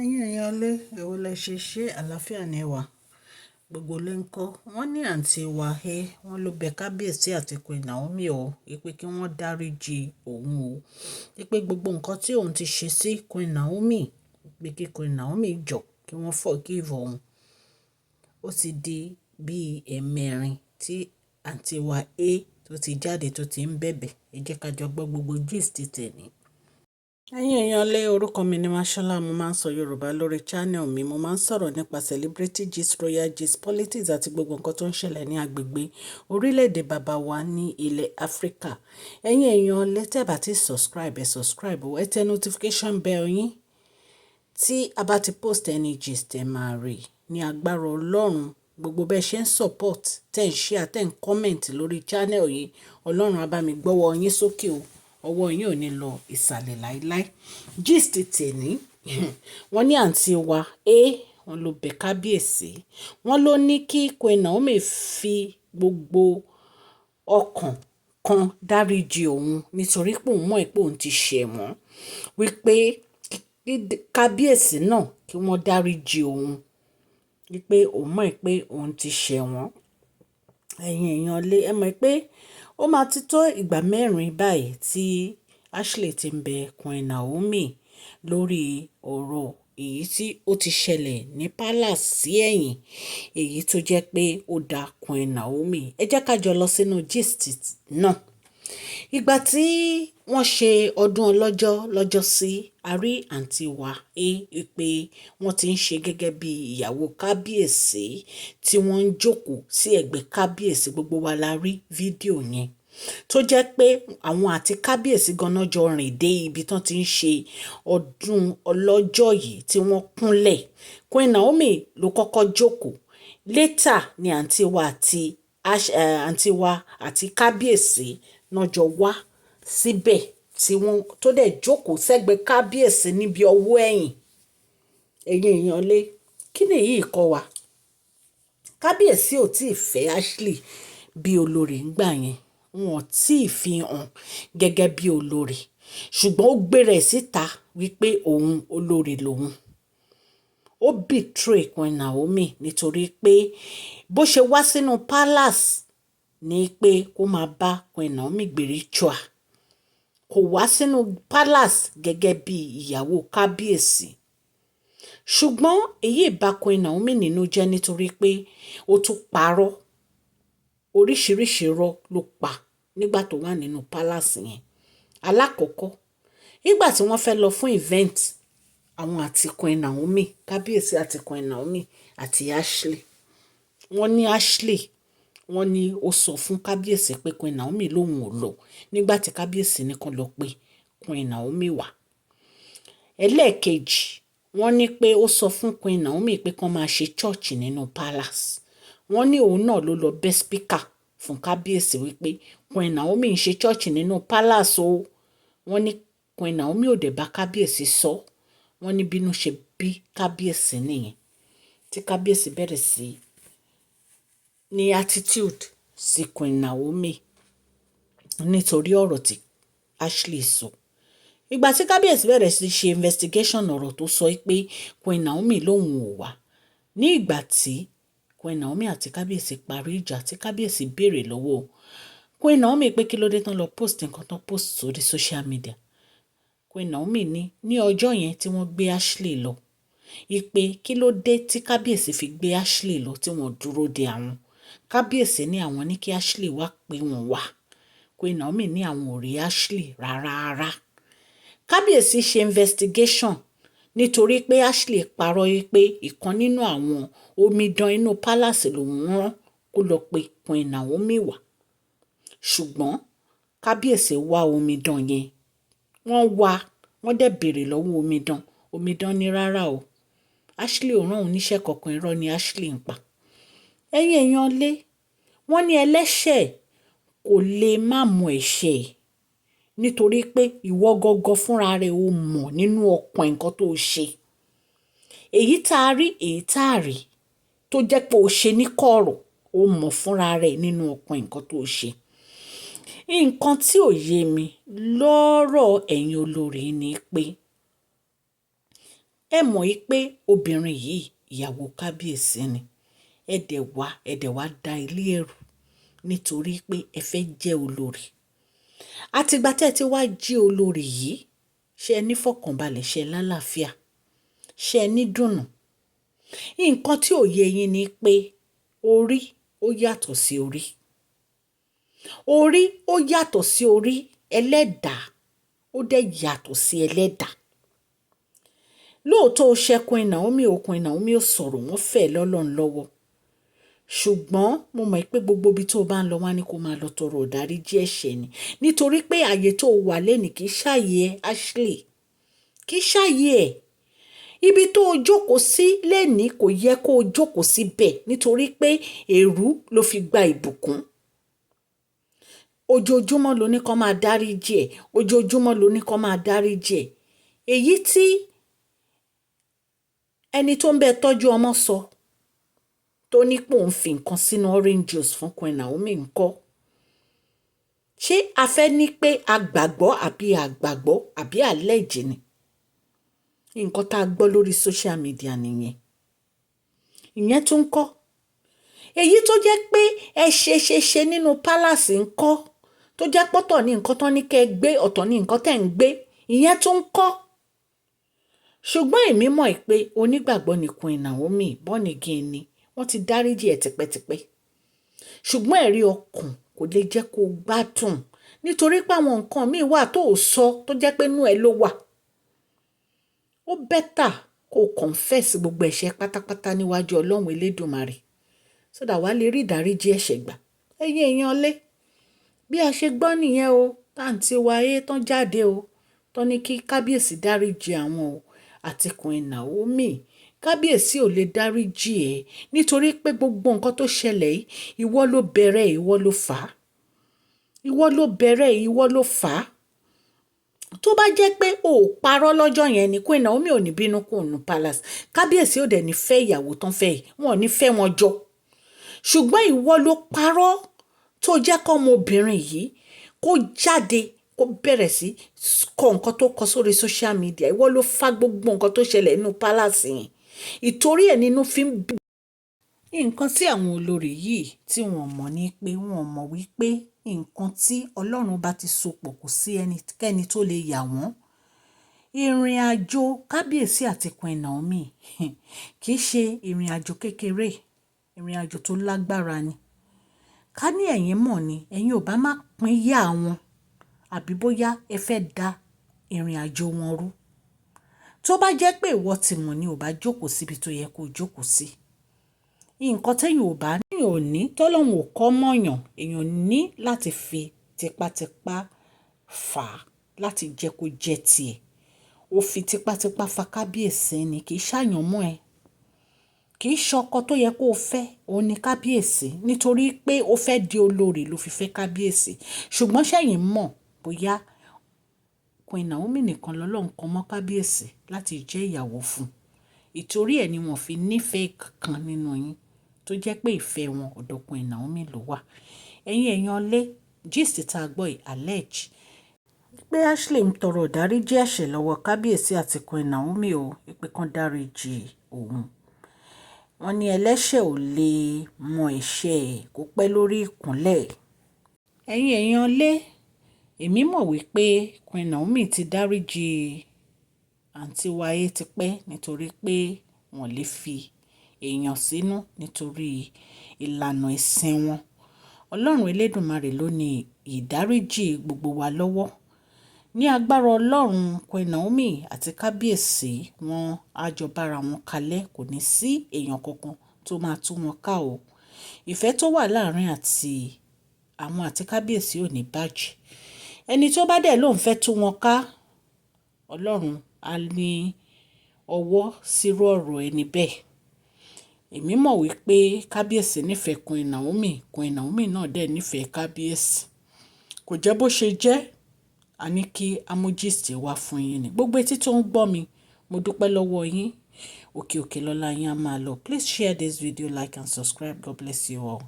Ẹ̀yin èèyàn lé, èwo lẹ ṣe ṣé àlàáfíà ni ẹ wà. Gbogbo ilé ń kọ́. Wọ́n ní àǹtí wa he, wọ́n ló bẹ kábíyèsí àti Queen Naomi o, wípé kí wọ́n dáríji òun o. Wípé gbogbo nǹkan tí òun ti ṣe sí Queen Naomi, pé kí Queen Naomi jọ̀, kí wọ́n forgive òun. Ó ti di bí ẹ̀mẹ́rin tí àǹtí wa he tó ti jáde tó ti ń bẹ̀bẹ̀. Ẹ jẹ́ ká jọ gbọ́ gbogbo gist tẹ̀ni. Ẹ̀yin èèyàn lé, orúkọ mi ni Mashola. Mo máa ń sọ Yorùbá lórí channel mi. Mo máa ń sọ̀rọ̀ nípa celebrity gist, royal gist, politics àti gbogbo nǹkan tó ń ṣẹlẹ̀ ní agbègbè orílẹ̀-èdè bàbá wa ní ilẹ̀ Áfríkà. Ẹ̀yin èèyàn lé, tẹ́ bá ti subscribe, ẹ subscribe o, ẹ tẹ notification bell yín. Tí a bá ti post any gist, ẹ máa rí ní agbára Ọlọ́run. Gbogbo bẹ́ẹ̀ ṣe ń support, tẹ́ ń share, tẹ́ ń comment lórí channel yìí, Ọlọ́run á bá mi gbọ́wọ́ yín sókè o, ọwọ́ yín ò ní lọ ìsàlẹ̀ láíláí. Gist tèní, wọ́n ní àǹtí wa A, wọ́n ló bẹ kábíyèsí, wọ́n ló ní kí Queen Naomi fi gbogbo ọkàn kan dáríji òun nítorí pé òun mọ̀ pé òun ti ṣẹ̀ wọ́n, wípé kábíyèsí náà kí wọ́n dáríji òun, wípé òun mọ̀ pé òun ti ṣẹ̀ wọ́n. Ẹ̀yin èèyàn lé, ẹ mọ̀ pé ó máa ti tó ìgbà mẹ́rin báyìí tí Ashley ti ń bẹ Queen Naomi lórí ọ̀rọ̀ èyí tí ó ti ṣẹlẹ̀ ní palace sí ẹ̀yìn, èyí tó jẹ́ pé ó da Queen Naomi. Ẹ jẹ́ ká jọ lọ sínú gist náà. Ìgbà tí wọ́n ṣe ọdún ọlọ́jọ́ lọ́jọ́sí, a rí àǹtí wa é pé wọ́n ti ń ṣe gẹ́gẹ́ bí ìyàwó kábíyèsí tí wọ́n ń jókòó sí ẹ̀gbẹ́ kábíyèsí. Gbogbo wa la rí fídíò yẹn tó jẹ́ pé àwọn àti kábíyèsí ganan jọ rìn dé ibi tán ti ń ṣe ọdún ọlọ́jọ́ yìí tí wọ́n kúnlẹ̀. Queen Naomi ló kọ́kọ́ jókòó. Later ni àǹtí wa àti kábíyèsí náà jọ wá síbẹ̀ tí wọ́n tó dẹ̀ jókòó sẹ́gbẹ̀ẹ́ kábíyèsí níbi ọwọ́ ẹ̀yìn. Ẹ̀yin èèyàn lé, kí ni èyí kọ́ wa? Kábíyèsí ò tí ì fẹ́ Ashley bí olórí ńgbà yẹn, wọn ò tí ì fi hàn gẹ́gẹ́ bí olórí, ṣùgbọ́n ó gbéra ẹ̀ síta wípé òun olórí lòun. Ó betray Queen Naomi nítorí pé bó ṣe wá sínú palace ní pé kó máa bá Queen Naomi gbé ritual, kò wá sínú palace gẹ́gẹ́ bí ìyàwó kábíyèsí. Ṣùgbọ́n èyí bà Queen Naomi nínú jẹ́ nítorí pé ó tún parọ́, oríṣiríṣi irọ́ ló pa nígbà tó wà nínú palace yẹn. Alákọ̀ọ́kọ́, nígbà tí wọ́n fẹ́ lọ fún event, àwọn àti Queen Naomi, kábíyèsí àti Queen Naomi àti Ashley, wọ́n ní Ashley, wọ́n ní ó sọ fún kábíyèsí pé Queen Naomi lòun ò lọ nígbà tí kábíyèsí ní kán lọ pé Queen Naomi wá. Ẹlẹ́ẹ̀kejì, wọ́n ní pé ó sọ fún Queen Naomi pé kán máa ṣe church nínú palace. Wọ́n ní òun náà ló lọ bẹ́ speaker fún kábíyèsí wípé Queen Naomi ń ṣe church nínú palace o. Wọ́n ní Queen Naomi ò dẹ̀ bá kábíyèsí sọ. Wọ́n ní bínú ṣe bí kábíyèsí nìyẹn tí kábíyèsí bẹ̀rẹ̀ sí ní attitude sí Queen Naomi nítorí ọ̀rọ̀ tí Ashley sọ. Ìgbà tí kábíyèsí bẹ̀rẹ̀ sí ṣe investigation ọ̀rọ̀ tó sọ pé Queen Naomi lòun ò wá, ní ìgbà tí Queen Naomi àti kábíyèsí parí ìjà, tí kábíyèsí béèrè lọ́wọ́ Queen Naomi pé kí ló dé tán lọ post nǹkan tán post sórí social media, Queen Naomi ní ọjọ́ yẹn tí wọ́n gbé Ashley lọ, ìpè kí ló dé tí kábíyèsí fi gbé Ashley lọ tí wọ́n dúró de àwọn. Kábíyèsí ní àwọn ní kí Ashley wá pé wọ́n wá. Queen Naomi ní àwọn ò rí Ashley rárá. Kábíyèsí ṣe investigation nítorí pé Ashley parọ́ pé ìkan nínú àwọn omidan inú palace lòun rán kó lọ pe Queen Naomi wá. Ṣùgbọ́n kábíyèsí wá omidan yẹn, wọ́n wá, wọ́n dẹ̀ béèrè lọ́wọ́ omidan. Omidan ní rárá o, Ashley ò rán òun níṣẹ́ kankan, irọ́ ni Ashley ń pa. Ẹ̀yin èèyàn lé, wọ́n ní ẹlẹ́ṣẹ̀ kò lè má mọ ẹ̀ṣẹ̀ ẹ̀ nítorí pé ìwọ gangan fúnra rẹ ó mọ̀ nínú ọkàn nǹkan tó ṣe. Èyí tá a rí, èyí tá a rí tó jẹ́ pé o ṣe ní kọ̀rọ̀, ó mọ̀ fúnra rẹ̀ nínú ọkàn nǹkan tó ṣe. Nǹkan tí ò yé mi lọ́rọ̀ ẹ̀yin olórí ni pé Ẹ mọ̀ pé obìnrin yìí, ìyàwó kábíyèsí ni. Ẹ dẹ̀ wá da ilé ẹrú nítorí pé ẹ fẹ́ jẹ́ olórí. Àtìgbà tí ẹ ti wá jí olórí yìí, ṣé ẹ ní fọkànbalẹ̀? Ṣé ẹ lálàáfíà? Ṣé ẹ ní dùnnú? Nǹkan tí ò yé yín ni pé orí ó yàtọ̀ sí orí. Orí ó yàtọ̀ sí orí, ẹlẹ́dàá ó dẹ̀ yàtọ̀ sí ẹlẹ́dàá. Lóòótọ́, ó ṣe Queen Naomi ó, Queen Naomi ó sọ̀rọ̀, wọ́n fẹ́ lọ́lọ́run lọ́wọ́. Ṣùgbọ́n mo mọ̀ pé gbogbo ibi tó bá ń lọ, wá ní kó máa lọ tọrọ ìdáríjì ẹ̀ṣẹ̀ ni, nítorí pé ààyè tó wà lẹ́nìí kì í ṣàyè ẹ, Ashley, kì í ṣàyè ẹ. Ibi tó o jókòó sí lẹ́nìí, kò yẹ kó o jókòó síbẹ̀, nítorí pé èrú ló fi gba ìbùkún. Ojoojúmọ́ ló ní kó máa dáríjì ẹ̀, ojoojúmọ́ ló ní kó máa dáríjì ẹ̀. Èyí tí ẹni tó ń bẹ tọ́jú ọmọ sọ, tó ní pò ń fi nǹkan sínú orange juice fún Queen Naomi ńkọ́? Ṣé a fẹ́ ní pé a gbàgbọ́ àbí a gbàgbọ́ àbí allege ni? Nǹkan tá a gbọ́ lórí social media nìyẹn. Ìyẹn tún ń kọ́. Èyí tó jẹ́ pé ẹ ṣe ṣe ṣe nínú palace ńkọ́, tó jẹ́ pọ́tọ̀ ní nǹkan tó ní kẹ́ ẹ gbé, ọ̀tọ̀ ní nǹkan tẹ́ ń gbé, ìyẹn tún ń kọ́. Ṣùgbọ́n èmi mọ̀ pé onígbàgbọ́ ni Queen Naomi, born again ni, wọ́n ti dáríjì ẹ̀ tipẹ́tipẹ́. Ṣùgbọ́n ẹ̀rí ọkàn kò lè jẹ́ kó gbádùn, nítorí pé àwọn nǹkan míì wà tó sọ tó jẹ́ pé inú ẹ ló wà. Ó better kó confess gbogbo ẹ̀ṣẹ̀ pátápátá níwájú Ọlọ́run Elédùmarè, so that wàá lè rí ìdáríjì ẹ̀ṣẹ̀ gbà. Ẹ̀yin èèyàn lé, bí a ṣe gbọ́ nìyẹn o. Táǹtí wa ẹ tán jáde o, tán ní kí kábíyèsí dáríjì àwọn o àti Queen Naomi. Kábíyèsí ò lè dáríjì ẹ, nítorí pé gbogbo nǹkan tó ṣẹlẹ̀ yìí, ìwọ ló bẹ̀rẹ̀, ìwọ ló fà á. Ìwọ ló bẹ̀rẹ̀, ìwọ ló fà á. Tó bá jẹ́ pé o ò parọ́ lọ́jọ́ yẹn ni, Queen Naomi ò ní bínú kúrò nínú palace. Kábíyèsí ò dẹ̀ ní fẹ́ ìyàwó tán fẹ́ yìí, wọn ò ní fẹ́ wọn jọ. Ṣùgbọ́n ìwọ ló parọ́ tó jẹ́ kọ́ ọmọbìnrin yìí kó jáde, kó bẹ̀rẹ̀ sí kọ nǹkan tó kọ sórí social media. Ìwọ ló fa gbogbo nǹkan tó ṣẹlẹ̀ nínú palace yẹn. Ìtorí ẹ̀ nínú fi ń bí. Nǹkan tí àwọn olórí yìí tí wọ́n mọ̀ ni pé wọ́n mọ̀ wípé nǹkan tí Ọlọ́run bá ti so pọ̀, kò sí ẹnikẹ́ni tó lè yà wọ́n. Ìrìn àjò kábíyèsí àti Queen Naomi kì í ṣe ìrìn àjò kékeré, ìrìn àjò tó lágbára ni. Ká ní ẹ̀yin mọ̀ ni, ẹ̀yin ò bá má pín yà wọn, àbí bóyá ẹ fẹ́ da ìrìn àjò wọn rú. Tó bá jẹ́ pé ìwọ ti mọ̀ ni, ò bá jókòó síbi tó yẹ kó jókòó sí. Nǹkan tẹ́yìn ò bá ní ò ní, tọ́lọ́run ò kọ́ mọ̀yàn, èèyàn ní láti fi tipátipá fà á láti jẹ́ kó jẹ́ tiẹ̀. Ó fi tipátipá fa kábíyèsí ni, kì í ṣàyànmọ́ ẹ. Kì í ṣọkọ tó yẹ kó fẹ́, òun ni kábíyèsí. Nítorí pé ó fẹ́ di olórí ló fi fẹ́ kábíyèsí. Ṣùgbọ́n ṣẹ́yìn mọ̀ bóyá Queen Naomi nìkan lọ́lọ́run kan mọ́ kábíyèsí láti jẹ́ ìyàwó fún? Ìtorí ẹ ni wọ́n fi nífẹ̀ẹ́ kankan nínú yín, tó jẹ́ pé ìfẹ́ wọn, ọ̀dọ̀ Queen Naomi ló wà. Ẹ̀yin èèyàn lé, gist tá a gbọ́ yìí, allege pé Ashley ń tọrọ ìdáríjì ẹ̀ṣẹ̀ lọ́wọ́ kábíyèsí àti Queen Naomi o, pé kán dáríjì òun. Wọ́n ní ẹlẹ́ṣẹ̀ ò lè mọ ẹ̀ṣẹ̀ ẹ̀ kó pẹ́ lórí ìkúnlẹ̀. Ẹ̀yin èèyàn lé, èmi mọ̀ wípé Queen Naomi ti dáríjì àǹtí wa tipẹ́, nítorí pé wọ́n lè fi èèyàn sínú nítorí ìlànà ẹ̀sìn wọn. Ọlọ́run Elédùmarè ló ní ìdáríjì gbogbo wa lọ́wọ́. Ní agbára Ọlọ́run, Queen Naomi àti kábíyèsí wọn á jọ bára wọn kalẹ̀, kò ní sí èèyàn kankan tó máa tú wọn ká o. Ìfẹ́ tó wà láàárín àti àwọn àti kábíyèsí ò ní bàjẹ́. Ẹni tó bá dẹ̀ lóun fẹ́ tú wọn ká, Ọlọ́run á ní ọwọ́ sírú ọ̀rọ̀ ẹni bẹ́ẹ̀. Èmi mọ̀ wípé kábíyèsí nífẹ̀ẹ́ Queen Naomi, Queen Naomi náà dẹ̀ nífẹ̀ẹ́ kábíyèsí. Kò jẹ́ bó ṣe jẹ́, a ní kí a mú gist wá fún yín ni. Gbogbo etí tó ń gbọ́ mi, mo dúpẹ́ lọ́wọ́ yín. Òkè òkè lọ́la yín á máa lọ. Please share this video, like and subscribe. God bless you all.